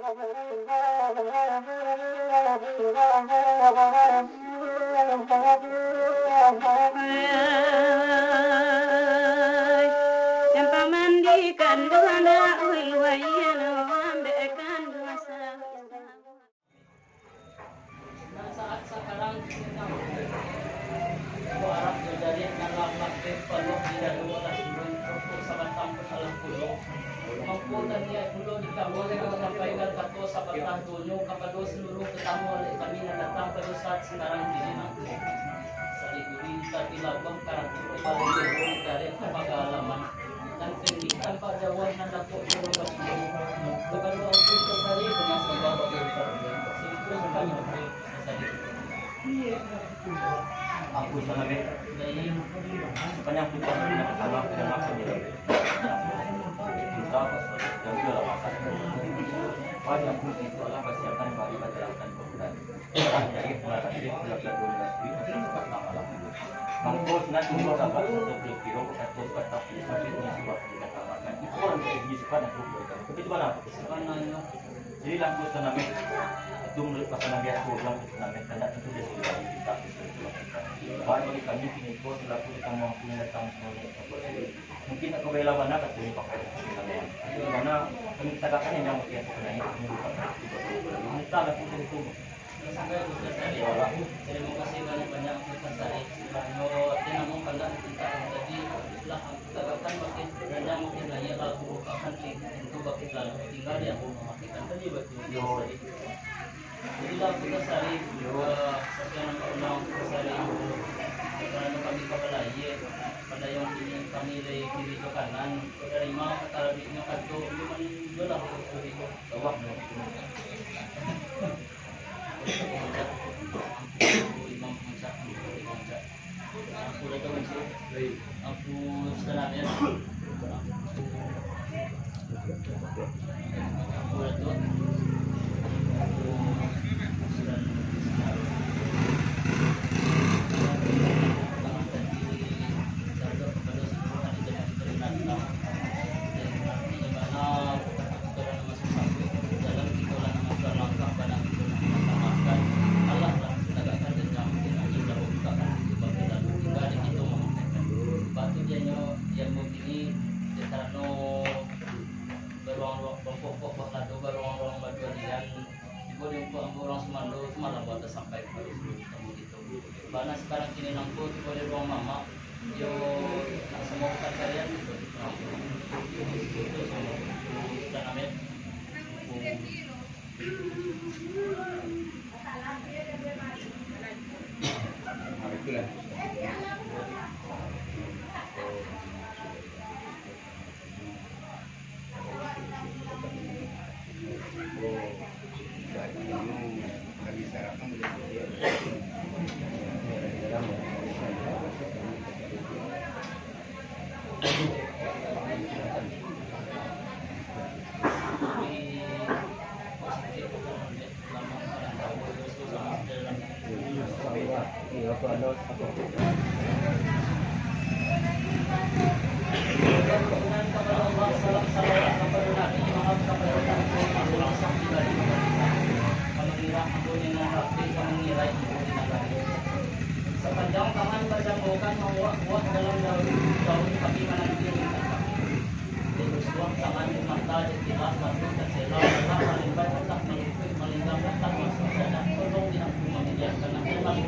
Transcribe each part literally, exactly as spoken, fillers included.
Yang pamandikan dua anak, ui, wayah ambek kandung sa- Nan saat sakarang kini nang suarak jo jariah nan lah lapeh paluah di dado lah surun, rokok sabatang pun alah pulo. Mangko taniaik pulo di kampung manyampaikan kato sapatah duo nyo kapado saluruah tatamu alek kami nan datang pado saat sakarang kini nang. Salikuri tapi labuah karajo di balai jero di darek pagar alaman. Nan sirih tampak jauah nan dapok di rumah sendiri. Kapado Angku Sasari, rumah sambah bagi Angku Sasari. Angku Sasari, sapanjang tujuan nan pertama, jangan akan jalan. Cinta, dan juga lah masak. Banyak pun itu adalah persiapan bagi perjalanan pembukaan. Mangko sinan tumbuah sabat sato kilo kiro, kato sabatang puluah sampik, isi waktu dikatakan. Itu baru dari segi sifat dan kekuatan. Tapi itu mana? Sabananyo. Jadi, langkah tanaman itu menurut pasanan biaso, langkah tanaman kandak tentu dari segi kita, dari segi kita. Bahan bagi kami kini ko selaku tetamu Angku nan datang semuanya. Mungkin tak kebayang bana kato ni pakai. Karena kami tagakkan yang jangan mungkin aku kenai, kami lupa. Minta lah pun itu. Sampai Angku Sasari. Terima kasih banyak-banyak Angku Sasari. Sebabnyo, dia namun kandak diminta tadi lah Angku tagakkan bakeh, dan mungkin lah, iyo lah, Angku bukakan pintu bakeh lalu. Tinggal di Angku mamatikan tadi batu Angku Sasari. Jadilah Angku Sasari, eh, sakian nampak undang Angku Sasari. Karano kami ka balayia, padayo kini kami dari kiri ka kanan, kok dari ma ka tarabiknyo kato, cuman iyolah Angku Sasari ko. Sawah. Imam Puncak, Imam Puncak. Aku Dato' Mansur. Aku Senabian. Aku Dato'. Aku Sudan. Kepada seluruh ahli jamaah terhormat. Dan artinya mana Salam kito lah nan mansua langkah, badan kito nan mansua maafkan. Allah lah tagakkan janjang, mungkin angin lah bukakan pintu bagi lalu, tingga di kito mamakaikan. Batu dianyo, diambo kini, dek karano baruang-ruang, bapokok, balado, baruang-ruang baduo dian, tibo di muko ambo urang sumando, tu malah buat tasampai kapado suluah tamu kito. Bana sakarang kini nangko tibo di ruang mamak, yo, nak samo pancarian, itu samo Sutan Amet. Sapanjang tangan bajanggokan, mambuwek buwah dalam daun, daun kami mananti. Dek usuang tangan di mata, dek kilah matu tansela, anak malimbai otak malingkuik, malinggang otak masuak dada, tolong di angku mamiliahkan nan lalu.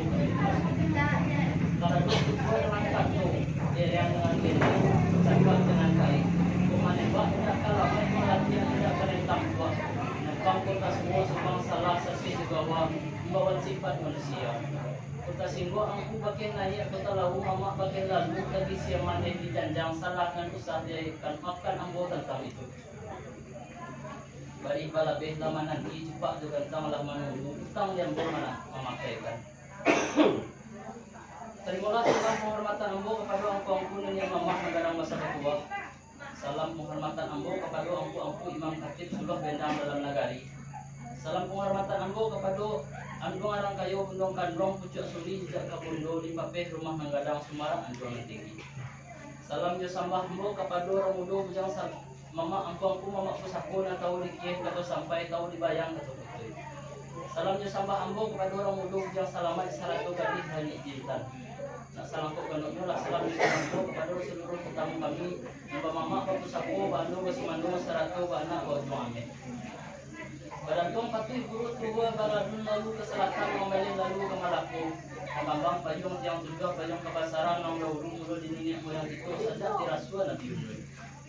Karajo tujuah dengan kato, erang dengan gelo, cakak dengan kain. Kok manembak indak ka lamai, malatiah indak ka rentang juo. Nukang kota suwo subang salah sasih dibawa, mambawa sipat manusia. Kota singgo angku bakeh naiak, kota lawu mamak bakeh lalu, lagi sia mandeh di janjang, salah nan usah diaikan, maafkan ambo tantang itu. Bari balabeh lah mananti, cupak jo gantang lah manunggu, utang di ambo mana mamakaikan. Tarimolah salam panghormatan ambo kapado angku-angku niniak mamak nan gadang basa batuah. Salam panghormatan ambo kapado angku-angku imam khatib suluah bendang dalam nagari. Salam panghormatan ambo kapado anduang arang kayo, bunduang kanduang, pucuak suli, jijak kabundo, limpapeh rumah nan gadang, sumarak anjuang nan tinggi. Salam jo sambah ambo kapado urang mudo bujang sal-, Mamak, angku-angku mamak pusako nan tahu di kieh, kato sampai tahu di bayang, kato kutui. Salam jo sambah ambo kapado urang mudo bujang salamaik sarato gadih rancak jintan. Nak salangkok ganoknyo lah salam jo sambah ambo kapado saluruah tatamu kami, nan bamamak, bapusako, baando, basumando, sarato baanak baujuang ameh. Badantuang patuih guru tuo baladun lalu ka salatan, mambaleh lalu ka Malako, bakambang payuang tiang tujuah, payuang kabasaran nan dahulu mulo di niniak moyang kito sajak dirasuah Nabi Yunus.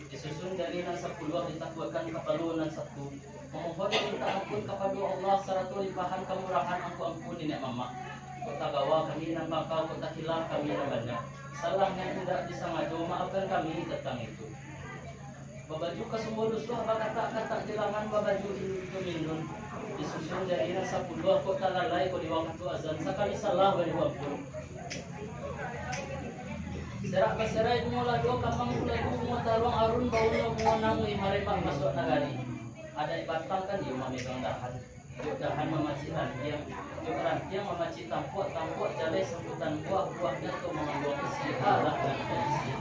Disusun jari nan sapuluah, ditakuakkan kapalo nan satu, mamohon mintak ampun kapado Allah sarato limpahan kamurahan angku-angku niniak mamak. Kok tagawa kami nan bangkau, kok takilah kami nan banyak, salah nan indak disangajo, maafkan kami tantang itu. Babaju kasumbo lusuah, bakatak-katak di langan, babaju indu jo mindun, disusun jari nan sapuluah, kok talalai kok di wakatu azan, sakali salah bari ampun. Serak baserai bungo lado, kamang bulado bungo taruang, arun baunyo bungo namuih, marembak masuak nagari. Adaik batang kan iyo mamegang dahan, jo dahan mamacik rantiang, jo rantiang mamacik tampuak, tampuak jaleh sambutan buah, buahnyo tu mangandung isi, alah nan baisi.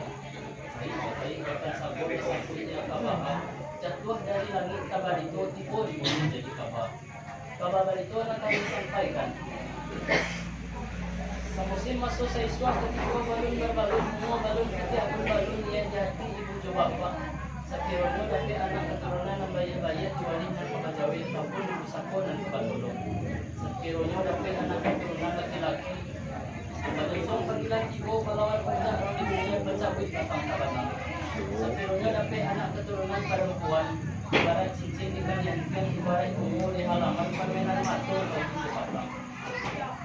Baik, baik, bahkan sago disakuik jo kabaha, jatuah dari langik ka barito, tibo di bumi jadi kaba. Kaba barito nan kami sampaikan. Samusim maso saisuah, katiko balun babalun, bungo balun putiah pun balun niaik di ati ibu jo bapak. Sakironyo dapek anak katurunan nan baiak-baiak, di walih nan ka bajawek, ataupun di pusako nan ka batolong. Sakironyo dapek anak katurunan laki-laki, Banyusuang panggilan tibo, balawan pundak di bumi, bacabuik batang tabanang. Sakironyo dapek anak katurunan parampuan, ibarat cincin di kaniantiang, ibarat bungo di halaman, pamenan mato bagi dipatang.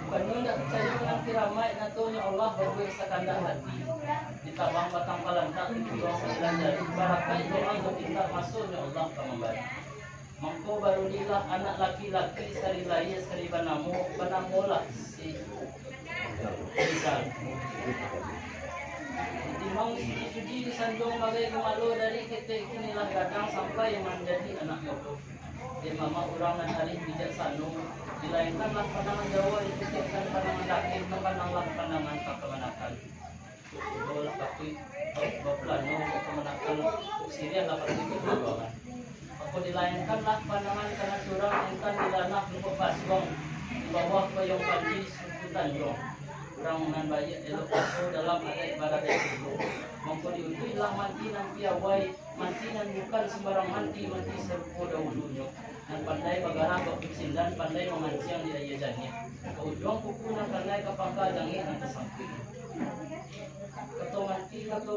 Bukannyo indak picayo nan kiramaik, nyatonyo Allah babuek sakandak hati. Ditabang batang palantak, diputuang sabilan jari, barakaik doa jo pintak, masonyo Allah ka mambari. Mangko barulilah anak laki-laki, sari lahia sari banamo, banamolah si Rizal. Ditimbang sudi-sudi, disanjuang bagai gumalo, dari ketek kini lah gadang sampai manjadi anak mudo. Dek mamak urang nan arif bijaksano, dilainkanlah pandangan jauah, dititiapkan pandangan dakek, tapandanglah pandangan ka kamanakan. Tibo lah patuik bapulano ka kamanakan, siriah lah patuik bapajuangan. Mako dilainkanlah pandangan ka nan surang, intan di ranah Lubuak Basuang, di bawah koyong panji Suku Tanjuang. Urang nan baiak elok raso, dalam adaik baradaik dulu. Mangko diutuihlah manti nan piawai, manti nan bukan sumbarang manti, manti sarupo dahulunyo, nan pandai bagarah bakucindan, pandai mamanciang di aia janiah, ka ujuang kuku nan kanai, ka pangka jangik nan tasampuik. Kato manti, kato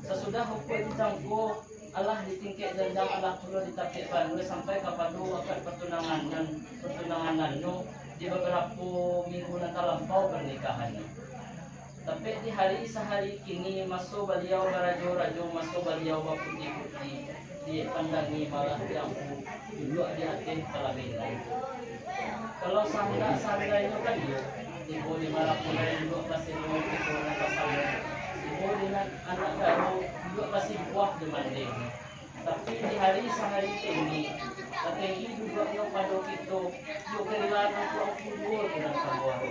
sasudah ukua dicangko, alah di tingkek janjang, alah pulo di tapiak banua, sampai kapado akad patunangan nan, patunangannyo di babarapo minggu nan talampau parnikahannyo. Tapi di hari sahari kini, maso baliau barajo-rajo, maso baliau baputih-putih, dipandangi malah di angku duduak di ateh palaminan. Kalau sahandak-sahandainyo kan iyo, tibo di Marapulai duduak basimo, tibo nan basamo, tibo di nan anak daro duduak basimpuah di mandeh. Tapi di hari sahari kini, tatenggi duduaknyo pado kito, iyo karilaan angku-angku juo tu nan kaluar.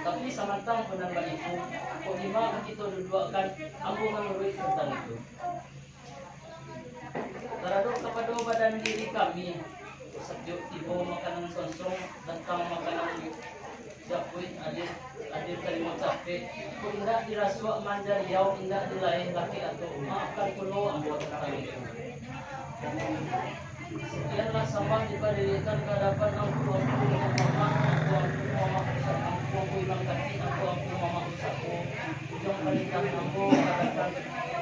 Tapi samantang pun nan baitu, kok dima ka kito duduakkan, ambo manuruik tantang itu. Taradok kapado badan diri kami, satiok tibo makanan sonsong, datang makanan japuik, adir, adir tarimo capek, kok indak dirasuak manjariau, indak dilaeh lakek ato, maafkan pulo ambo tantang itu. Sakianlah sambah dipadirikan ka adapan angku-angku niniak mamak, angku-angku mamak pusako, angku-angku imam katik, angku-angku mamak pusako, ujuang parintah ambo ka adapan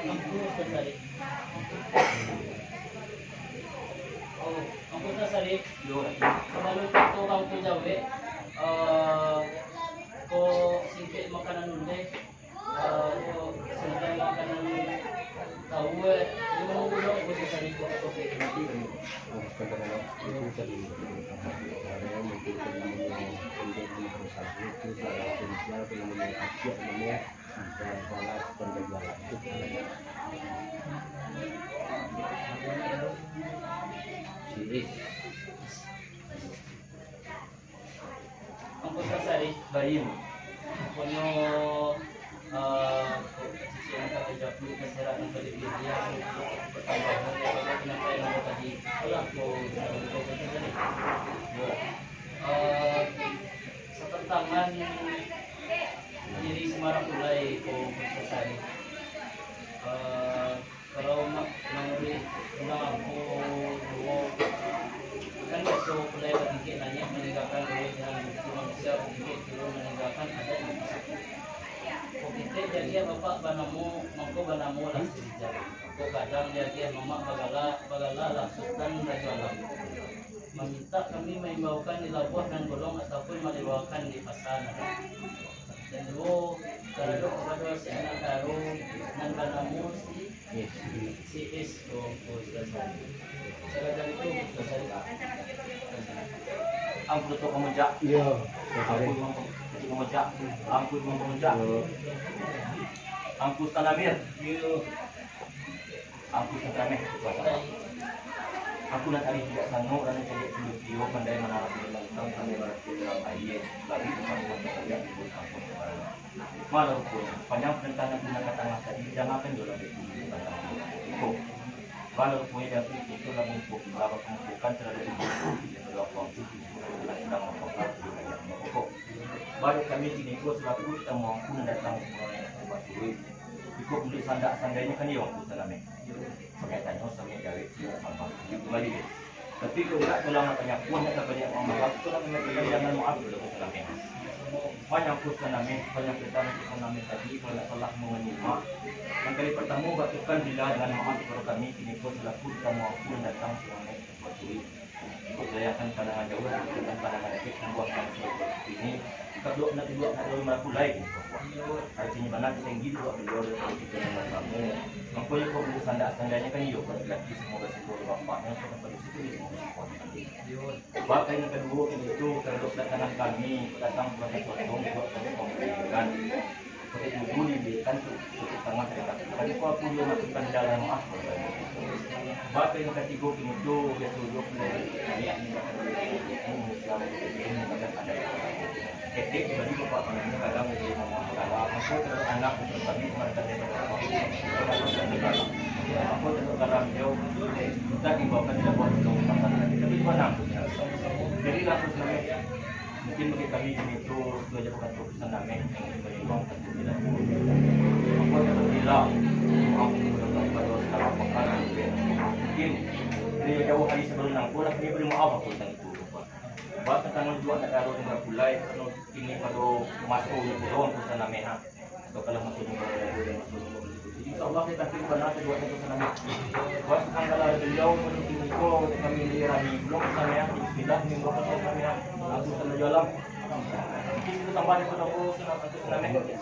angku Ustaz Sarif. Oh, angku Ustaz Sarif, sabalun kito bangku jawek, eh, ko singkek makanan undeh, eh, ko singkek makanan tahu, eh, ini mau ulang, angku Ustaz Sarif, ko singkek. Angku Ustaz Sarif, bayin. Pokoknyo, eh, cician kata japuik, Jarak nan ka dipilih, pertambangan, apa, penyampaian anu tadi, itulah ko, ko, ko, ko, ko, ko. Eh, satantangan diri Samarapulai ko, ko, ko, ko. Eh, kalau ma-, manuruik undang ambo duo, kan biaso pulai batingkek naiak maninggakan duo, dengan bukti manusia batingkek turun maninggakan adat nan bisa. Kok kito jadian bapak banamo, mangko banamo lah Sirijal. Kok gadang jadian mamak bagala, bagala lah Sutan Rajo Alam. Mamintak kami maimbaukan di labuah nan golong ataupun malimbaukan di pasa nan. Dan duo, taradok kapado si anak taro nan banamo si, si Is, ko, ko, Ustaz Sari. Sagadang itu, Ustaz Sari. Angku Datuk Pamujak. Iyo, Ustaz Sari. Angku Imam Pam-, Datuk Pamujak. Angku Imam Pamujak. Iyo. Angku Sutan Amir. Iyo. Angku Sutan Amir, kuasa. Angku nan arih bijaksano, urang nan cadiak pindopio, pandai manarati dalam lautan, pandai barati dalam aia, bagi pangkuan cadiak di bawah pangkuan. Malah ruponyo, sapanjang panitahan nan ka tangah tadi, didangakan jo langik bumi tantang ko. Malah ruponyo, di ateh itu lah mangumpuak, lah bakumpuakan taradok ibu, daripada Allah tu, ibu nan sadang mapangka, ibu nan sadang mapokok. Baa kami kini ko salaku tatamu angku nan datang sabananyo, Bapak Suruik. Iko untuak sandak sandainyo kan iyo, Angku Sutan Ameh. Pakai tanyo sambil jawek, sudah sambah. Kembali deh. Tapi kalau enggak, tolonglah panyapuan, nak dapat maaf, tolong kami berikan jangan maaf dulu, Angku Sutan Ameh. Banyak Angku Sutan Ameh, banyak cerita Angku Sutan Ameh tadi, kalau enggak salah mengenai mak. Yang kali pertama, batukkan bila dengan maaf kepada kami, kini ko salaku tatamu angku nan datang sabananyo, Bapak Suruik. Ikut layangkan pandangan jauah, ikutkan pandangan dakek, tumbuahkan surga ini. Jika duduak nak duduak nak dalam aku lain. Artinya bana tinggi duduak beliau dari kita yang bersama. Makanya kau buku sandak, sandainyo kan iyo, pada laki semua bersyukur, bapaknya kau tempat di situ, di semua bersyukur. Baa nan kaduo, kini tu, taradok datangan kami, datang bulan kosong, buat kami pemberian. Pakai tubuh diberikan tu, tu tangah dari kaki. Tadi ko aku juo matikan jalan maaf. Baa nan katigo, kini tu, biaso juo kami, kami yang manusia, manusia, manusia, manusia, ada. Ketek, bagi bapak panahnya, kadang jadi mama, kadang aku terlalu anak, untuk kami, kemarikan daripada bapak. Aku terlalu garam, jauh. Kita dibawakan tidak buat, sebelum pasal lagi. Tapi gimana? Jadi, lah, terus, mungkin bagi kami, kini tu, sudah jauh kan, Sanameh, yang menyumbang satu bila. Aku ada bergila, maaf kepada Tuhan pada segala perkara. Mungkin dari jauh hari sebelum nangko lah, dia beri maaf aku tentang itu. Baa tantang juo nak taruh yang berpulai, kalau kini pada masuk ni pulau, aku Sanameh, ha. Atau kalau masuk ni pulau, dia masuk ni pulau. Insya Allah, kita akan pernah kedua satu Sanameh. Baa tantang kalau beliau, kalau kini ko, kami di Rani, belum Sanameh, bismillah, minggu kami, aku Sanameh jalan.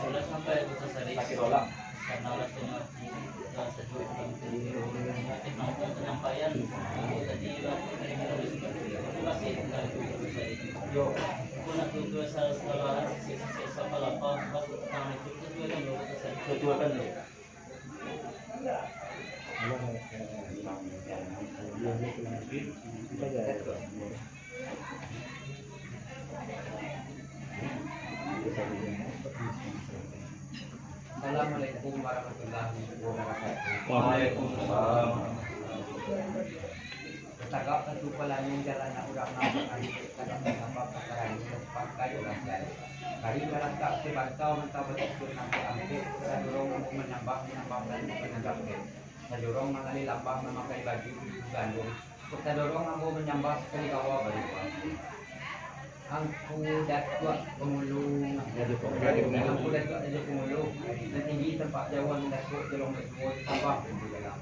Sudah sampai Kota Sari. Sakit bola. Karena rasanya hati kita sejuk dan terima kasih penyampaian tadi. Terima kasih dari Kota Sari. Yo, aku nak tunggu salah-salah sisi-sisi sama lapar. Pas tangan itu kita jual kan Kota Sari. Kita jual kan dulu. Assalamualaikum warahmatullahi wabarakatuh. Waalaikumsalam. Batagak satu palangi jalan nak urang nak, tagak sabab pasaran di tempat kayu lantai. Kari balatak sabantau mantau batutup nangkek angkek, sadorong ambo manyambah, manyambah dan manyambah. Sadorong mangalih lambah mamakai baju gandum. Sadorong ambo manyambah sakali gawa barupa. Angku Datuak Pangulu. Angku Datuak Rajo Pangulu. Nan tinggi tampak jauah, nan datuak jolong bajuo, tambah pintu dalam.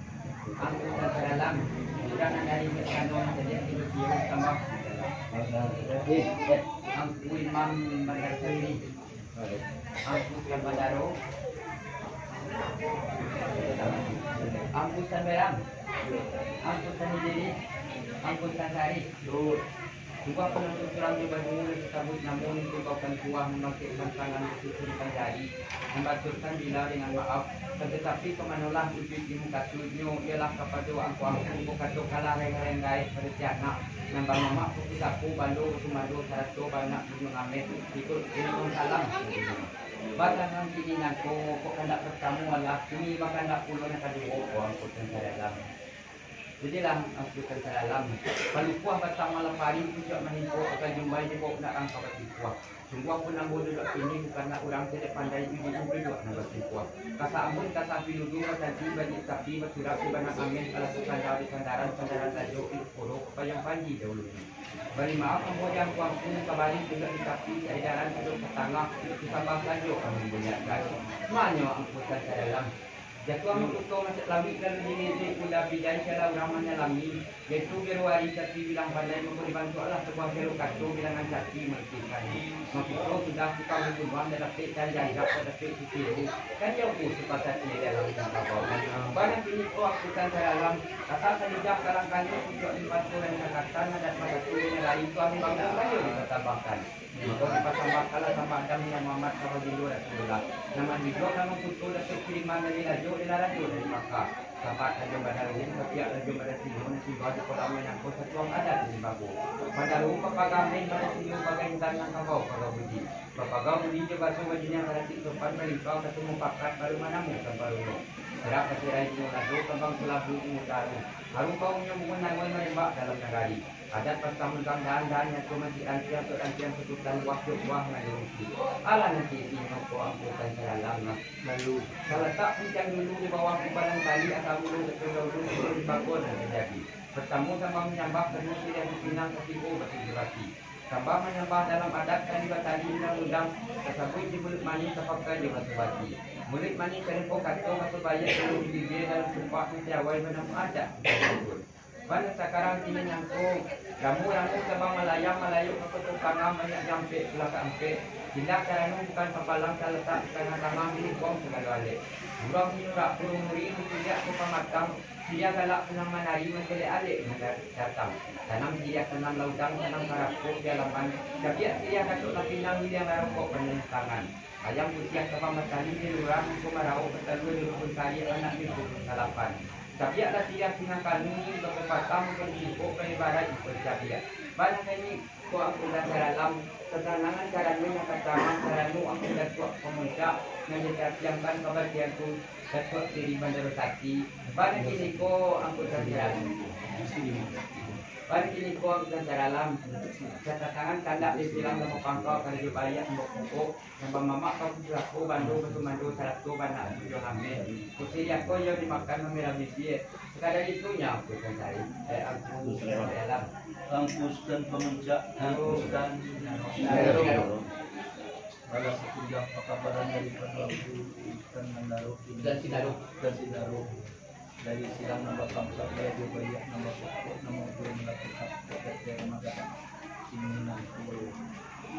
Angku Tan Saralam. Urang nan dari Mekano nan cadiak di Bukio, tambah pintu dalam. Angku Imam Bandar Sendiri. Angku Tan Bandaro. Angku Tan Berang. Angku Tan Idiri. Angku Tan Sari. Sumpah penuntut surang jo baduo, tasabuik namo, nan tungkaukan kuah, mambangkikkan tangan, basusunkan jari, mambaturkan bila dengan maaf, kan tatapi ka manolah ujuik ilmu katuiknyo, ialah kapado angku-angku, bakato kalah reng-reng gaek pado si anak, nan bamamak kuku sapu, bando basumando, sarato baanak bunyo ngameh, ikut ilmu salam. Batanang kini nangko, kok kandak partamo alah, kini bakandak pulo nan kaduo, ko angku Sutan Sadalam. Jadilah angku Sutan Sadalam, palupuah batang malam hari, pucuak maningko, ka jumbai dibao nak rangka batipuah. Sungguahpun ambo duduak kini, bukan nak urang cadiak pandai, uji duduak nan basimpuah. Ka saambun ka sapiludu, bacaji bajik sapi, basurak di banang ameh, alah sanda di sandaran, sandaran tajo di ukuro, ka payuang panji dahulunyo. Bari maaf ambo di angku-angku, nan sabari duduak di tapi, edaran duduak ka tangah, disambah sajo kami buliahkan. Manyo angku Sutan Sadalam. Jatuah makuto masuk lawik, lalu dilirik ula bidai, salah urang manyalami, yaitu biruari tapi bilang pandai, mako dibantuaklah sabuah jalur kato, bilangan sapi malukihkan. Makuto sudah tukang bunuah, dak dapek cari jangkak, dak dapek sisiru, kan jauah sepatah dalam minangkabau. Bana kini ko angku Sutan Sadalam, kata saludah kalang kanyut, pucuak limpah tu lain kakatan, adat bataku di nagari, tuah limbang dan kayu dipatambahkan. Mako dipasambahkanlah sambah Adam Hyang Muhammad ka baginda Rasulullah. Nan mandiduang, nan mamputu, dapek kiriman dari rajo, dari rajo dari Makkah. Sapat rajo badaruhun, sapiak rajo badasingo, nan tibo di kolam nan nangko satuang adat di limbago. Badaruhun bapagah ameh, badasingo bapagah intan, nan kabau pagau budi. Bapagau budi jo baso bajinah, baratik sopan, balimpau, katumu pakat, baru manamu samparono. Serak basirai bungo lado, kambang kulabu bungo taru. Harum baunyo bungo nangoi, marembak dalam nagari. Adat patang manggang daan-daan, nyato mancik rantiang, tu rantiang sabutan, buah jo buah nan dirusi. Alah nan diisi nyo ko angku Sutan Sadalam lah. Lalu, talatak pincang dulu di bawah kubalan tali, asa mulu, asa dahulu, sebelum dipago nan terjadi. Pertamo sambah manyambah, kaduo siriah dipinang, katigo basimpati. Sambah manyambah dalam adat, tali batali undang-undang, tasabuik di muluik manih, tapakai di baso bati. Muluik manih sarupo kato, baso baiak dalam bibia, dalam sumpah, mutiawai banamo adat. Bana sakarang kini nangko, ramu-ramu cabang malayang, malayok ka koto pangam, banyak jampek, pulang ka ampek. Indak karano bukan papalang, talatak di tangah-tangah, dilingkuang sagalo alek. Buruang sinurak, burung nuri, diciliak ka pamatang, siriah galak sanang manari, mancaliak alek nan da-, datang. Tanam siriah, tanam laudang, tanam karako di alaman, cabiak siriah katok lapinang, giliang rarokok panyaluh tangan. Ayam putiah ka pamatani di lurah, mangko maraok batalua di rukun sari, anak di rukun salapan. Cabiak lah siriah singa kanu, di bako patang, mangko di singkok, ka ibarat iko cabiak. Bana kini ko angku Sutan Sadalam, tatanangan karano nan katangah, karano angku Datuak Pamuncak, nan ditatiangkan kabaktian tu, Datuak Sri Bandaro Sakti. Bana kini ko angku Sutan Sadalam. Bana kini ko angku Sutan Sadalam. Tatanangan kandak di silang, bapangkau karajo baiak, bapokok. Nan bamamak ka pusako, bando basumando, sarato banak jo hameh. Kusiriah ko iyo dimakan, mamerah bibia. Sakadar itu nyo, Angku Sutan Sari, eh, Angku Sutan Dalam. Angku Sutan Pamuncak, Angku Sutan Sinaro. Balah sakunjang pakabaran daripado Angku Sutan Mandaro kini. Sutan Sinaro. Sutan Sinaro. Dari silang nan bapangka, karajo baiak nan bapokok, nan mambuek nan bapangka, kok kata Ramadan. Ini nangko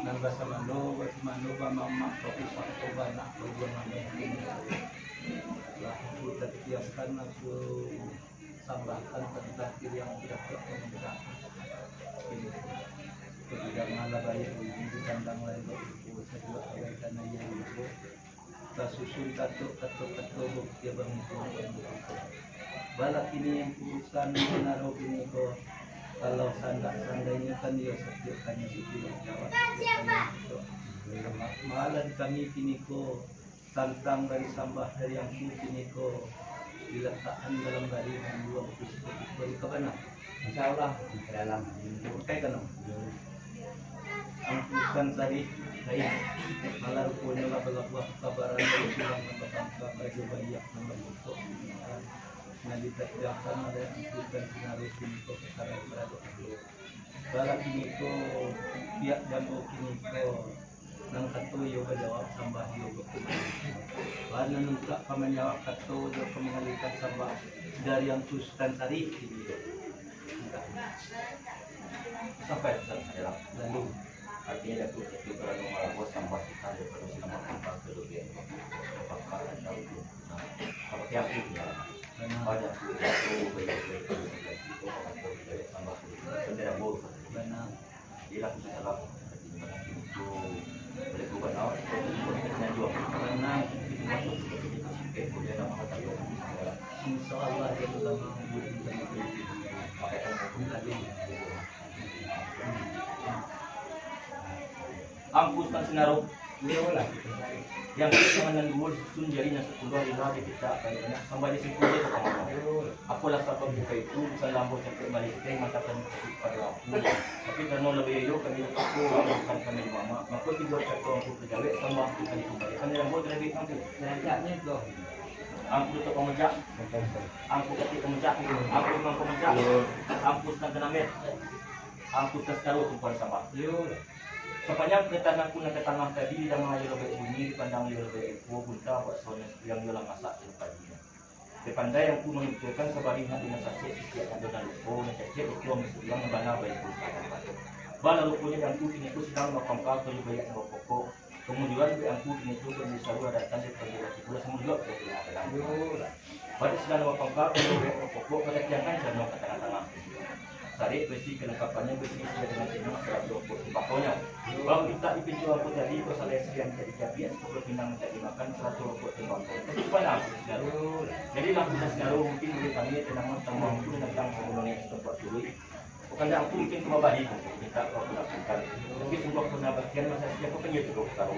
nan basamando, basamando, bamamak, bapusako, banak, babuang ameh. Lah, aku tatiangkan, aku sambahkan tantang kiriang kira-kira pemuda. Ini. Ketika malah bayar uji di kandang lain, aku sajuak abaikan ayah ibu. Tasusun kato-kato bukti bangku. Bala kini urusan Sinaro kini ko, kalau sandak sandainyo kan iyo satiok kanyo sipilih jawab. Malah kami kini ko, tantang dari sambah dari Angku kini ko, dilatakkan dalam gari dua ratus kutiko di kabana. Insya Allah, insya Allah. Pakai kan, Om? Angku Sutan Sari, baik. Malah ruponyo lah balabuah kabaran dari silang nan bapangka, karajo baiak nan bamuko. Nan ditatiangkan oleh Angku Sutan Sinaro kini ko, ka karajaan. Bala kini ko, pihak jambo kini ko, nan kato iyo bajawab, sambah iyo bakumandang. Bana nungkak ka manjawab kato jo ka mangalikan sambah dari Angku Sutan Sari. Sampai pesan saya lah. Lalu, artinya Datuak itu karano malabuah sambah kita daripada selamat tanpa kerugian. Apakah ada itu? Nah, seperti aku punya. Banyak tu, itu banyak tu, itu banyak tu, itu banyak tu, itu banyak sambah tu. Benda dah bos. Benar. Insya Allah, dia tu sama. Angku Sutan Sinaro. Iyolah. Yang tangan nan duo disusun jari nan sapuluah, rila dipitak banyak-banyak, sambah di situ je ka kamano. Apolah sabab bukai itu, bukan lambo capek malinteh, matakan pado ampu. Tapi karano labiah iyo kami di toko, bukan kami di mamak, mako tigo kato ampu pajawek, sambah ampu kami kumbalikan, lambo tarabik ampu. Rancaknyo tu. Ampu Datuak Pamujak, ampu Katiak Pamujak, ampu Imam Pamujak, ampu Sutan Kanamir, ampu Sutan Sinaru, tumpuan sambah. Sapanjang kataan ampu nan ka tangah tadi, didanga iyo labiah bunyi, dipandang iyo labiah iko, bunta bakso nan sadang iyo lah masak sinan padi. Dipandai ampu manutuakan, sabari nak di nan sasek, sisiak nan nan lupo, nan cacek, itu ambo sadang nan bana baiko. Bana ruponyo di ampu kini ko sadang bapangka kayu baiak nan bapokok. Kamudian, di ampu kini ko bani saru datang dari panggilan tibulah, samo juo ka pihak dalam. Bana sadang bapangka kayu baiak nan bapokok, bakatiangan cano ka tangah-tangah. Sarik baisi kalangkapannyo, baisi siriah dengan tindang, sarato rokok tumbakonyo. Bang, mintak di pintu ampu tadi, ko salai siriah mintak dicabiak, sapuluah pinang mintak dimakan, sarato rokok tumbako. Itu bana ampu Sinaru. Jadi, lah, Sutan Sinaru, mungkin buliah kami, tenang, tamu ampu nan datang sabalun naiak ka tampak turuik. Bukan dak ampu mungkin ka babari, mintak ka ampu lakukan. Tapi sungguah pernah bakian masa sijak ko kan iyo tu parkaro.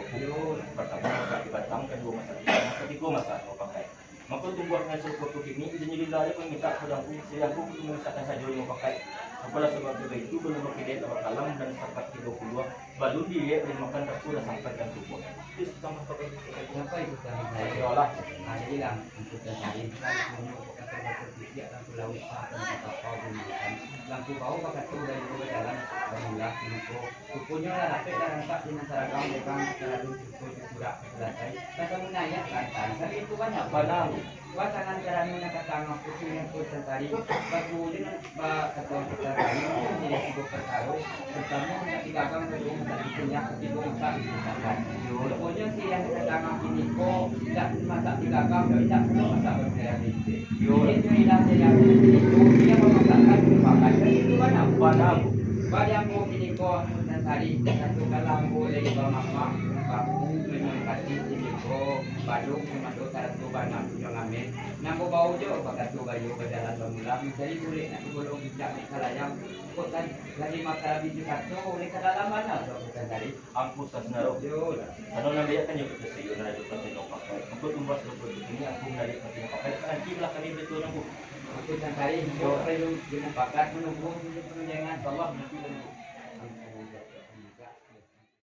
Partamo masak di batang, kaduo masak di batang, katigo masak di pakai. Mako tumbuah nan sarupo tu kini, izin lillah ajo kami mintak kapado ampu, siriah ampu kini masakan sajo limo pakai. Apolah sabab baitu, balun bakilek lawa kalam, nan sakat tigo puluah, balun diliek, balun makan, raso lah sampai ka tubuah. Itu tambah pakai. Kenapa itu tambah? Iyolah. Nah, jadilah, untuk dan hari, kalau punya kata-kata titiak, lampu lauik, pakai kapal, gunakan. Lampu bau bakato, dari bajalan, bamulah, pinoko. Ruponyo lah rapek, lah rancak, di nan saragam, legang, salalu, cukuik, cukurak, salasai. Lah kamu naiak, lantaran, sakali itu banyak. Bana. Watangan carano nan ka tangah, pusingnyo pun santari. Baku je nan bakato santari, jadi tigo parkaro. Partamo, nak digagang, kaduo, nak dikunyah, katigo, nak dikunyahkan. Ruponyo si nan ka tangah kini ko, indak masak digagang, indak pulo masak bapilihan licik. Yo. Inyo ilah si nan kini ko, inyo mamasakan, makan, itu bana. Bana. Bari ambo kini ko, santari, satu kalah ambo lai bamamak, baku, minum kasih, kini ko, balung, sumando, sarato bana, punyo ngamen. Nan babau jo, bakato bayo, bajalan bamulang, mancari bulik nak bagolong, picak nak salayang, kok tadi, tadi mata habis dikato, oleh ka dalam bana tu, bukan tadi. Ampu Sutan Sinaru. Yo lah. Karano nan banyak kan jo kata sayo, nan ado pati nan pakai. Ampu tumbas rupo tu kini, ampu manariak pati nan pakai, nanti lah kami betul ampu. Ampu santari, yo, ampu perlu dimupakat, manunggu, panjangan. Insyaallah, nanti lah ampu.